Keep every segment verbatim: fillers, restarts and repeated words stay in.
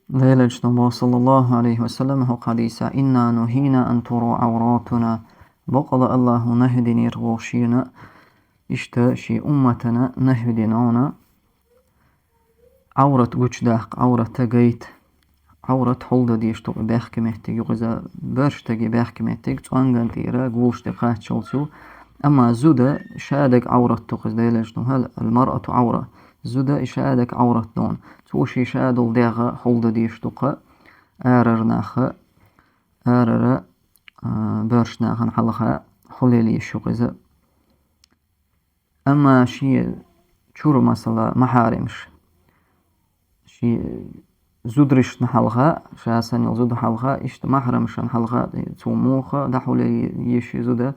Делан элчано боху, саллаллаху Ӏалайхи ва саллам, хӀокху хьадисехь: «Инна нухина ан тура Ӏавратуна». Бакъала Аллахо нахьи динера боху шена, иштта шен умматана нахьи дина вайна Ӏаврат гучудаккха, Ӏаврат гайта. Ӏаврат хьулда дезаш ду-кх бехке меттиг ю-кх иза, берш стеган бехке меттиг, цӀонгана тӀера гулш тӀе кхаччалц ю. Амма зуда шадерг Ӏаврат ду-кх иза, Делан элчано боху: «Ал-маръату Ӏавра». Зуда и шадерг Ӏаврат ду. Цо шен шадолу дегӀ хьулда дезаш ду-кх арара нахана, арара, а, берш нахана хьалха хьулъяла йиш ю-кх иза. Амма шен чуьра, масала, махьарамаш, шен зударшна хьалха, ша санна йолу зуда хьалха, иштта махьарамашна хьалха цо муха дӀахьулъяла йиш ю зуда,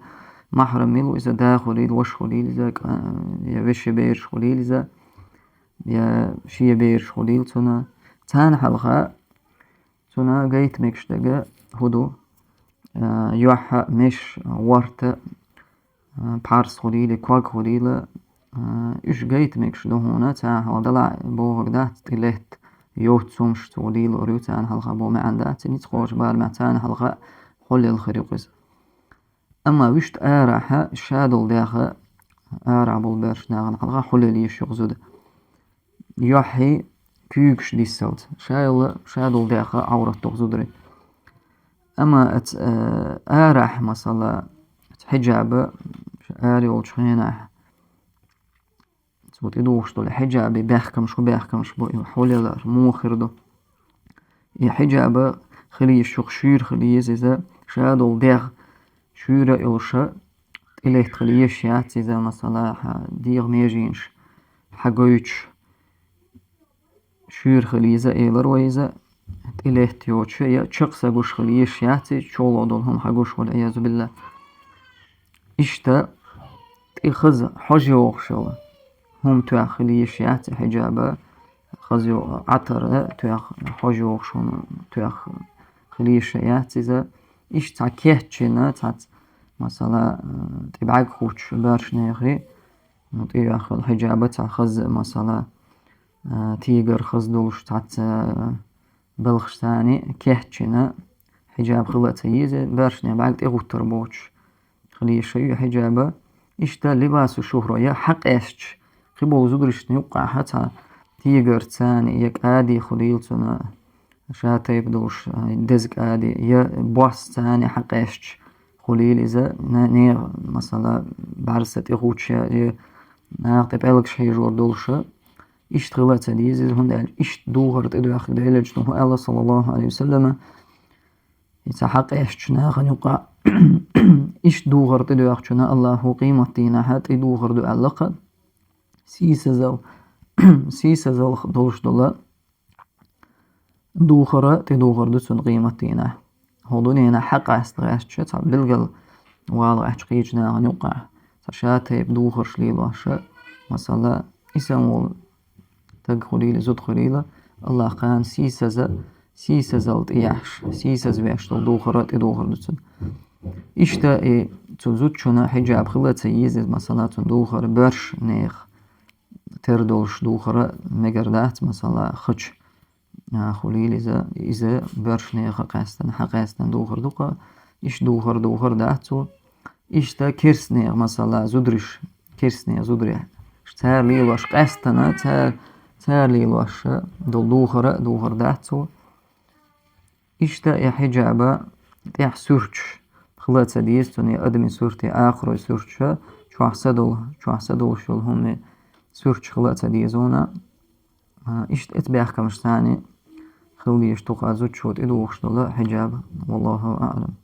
махьрам мила ву иза, да хуьлийла, ваша хуьлийла иза, кӀа-, я вешин бераш хуьлийла иза, я шен бераш хуьлийла цунна. Царна хьалха цунна гайта мегаш дерг хӀун ду? А, юьхь, меш, ворта, а, пхьарс хуьлийла, ког хуьлийла, а, уьш гайта мегаш ду хьуна, царна хьалха далахь бохург дац, тӀе летта йоццу хӀумнаш цо лелор ю, царна хьалха боху маьӀна дац, ницкъ кхочу барамехь царна хьалха хьулъяла хир ю-кх иза. Амма вуьшта арахьа шадолу дегӀ, арахь болу берш нахана хьалха хьулъяла йиш ю-кх зуда. Юьхь, куьйгаш диссалц. Ша йолу, шадолу дегӀ Ӏаврат ду-кх зударий. Амма аца, э, арахь, масала, аца хьиджаба ара йолчу хенахь цо тӀедухуш долу хьиджабан бехкамаш, хӀун бехкамаш бу, и хьулъялар муха хир ду? И хьиджаба хила йиш ю-кх, шуьйра хила еза иза, шадолу дегӀ шуьйра а йолуш, тӀелетта хила езаш яц иза, масала, хьан дегӀан меженаш хьагойтуш, шуьйра хила еза, элира вай иза, тӀелетта йоцуш я чекх са гуш хила езаш яц иза, чоло долу хӀума хьагуш хуьлу, Ӏиязу биллахӀ. Иштта тӀе хаза хьожа йогӀуш йолу хӀума тоьхна хила езаш яц и хьиджаба, хаза йо-, Ӏатар тоьхна, хьожа йогӀуш хӀума тоьхна хила езаш яц иза. Иштта цхьа кечйина, цхьацца, масала, тӀе бӀаьрг хуттуш берш нахана, ну, тӀеюьйхина хьиджаба цхьа хаза, масала, а, тигар хаза долуш цхьацца, а, балхаш царна кечйина, хьиджаб хила а ца еза, берш нахана бӀаьрг тӀегӀуттур боцуш хила езаш ю хьиджаба. Иштта либасу шухӀра я хьакъесташ, кхиболу зударшна юккъехь цхьа тигар царна я кӀади хуьлийла цунна, ша тайпа долуш, а, деза кӀади, я бос царна хьакъесташ хуьлийла иза, на-, нехан, масала, бӀаьрса тӀегӀуттуш я, я наха тӀе пӀелгаш хьежор долуш, иштта хила а ца деза иза, хӀунда аьлча иштта духар тӀедоьхна Делан элчано хӀун аьлла, саллаллаху Ӏалайхи ва саллама, и цхьа хьакъестачу нахана юкъа иштта духар тӀедоьхначунна Аллахо къематдийнахь тӀедухар ду аьлла-кх, сийсазал, сийсазал долуш долу духар а тӀедухар ду цунна къематдийнахь. ХӀокху дуьненахь хьакъаста гӀерташ, цхьа билггал вала гӀерташ кхечу нахана юккъехь, цхьа ша тайпа духарш лелош, масала, и санна волу стаг хуьлийла, зуда хуьлийла, Аллахь кхана сийсаза, сийсазал тӀеяхьаш, сийсазвеш долу духар а тӀедухар ду цунна. Иштта и цу зудчунна хьиджаб хила а ца еза, масала, цунна духар берш нехан тера долуш духар а мегар дац, масала, хача, а, хуьлийла иза, иза берш нехан къаьстина, хьан къаьстина духар ду-кх, иштта духар духар дац цо. Иштта керста нехан, масала, зударш, керста нехан зударий, цара лелош къаьстина, цара, цара лелош долу духар а духар дац цо. Иштта и хьиджаба тӀехь суьрташ хила а ца деза цунна, и адамийн суьрташ, акхаройн суьрташ, чохь са долу, чохь са долуш йолу хӀуманийн суьрташ хила а ца деза вайна. А, иштта эцу бехкамашца цхьаьна хила дезаш ду-кх зудчо тӀедухуш долу хьиджаб. Валлаху аӀлам.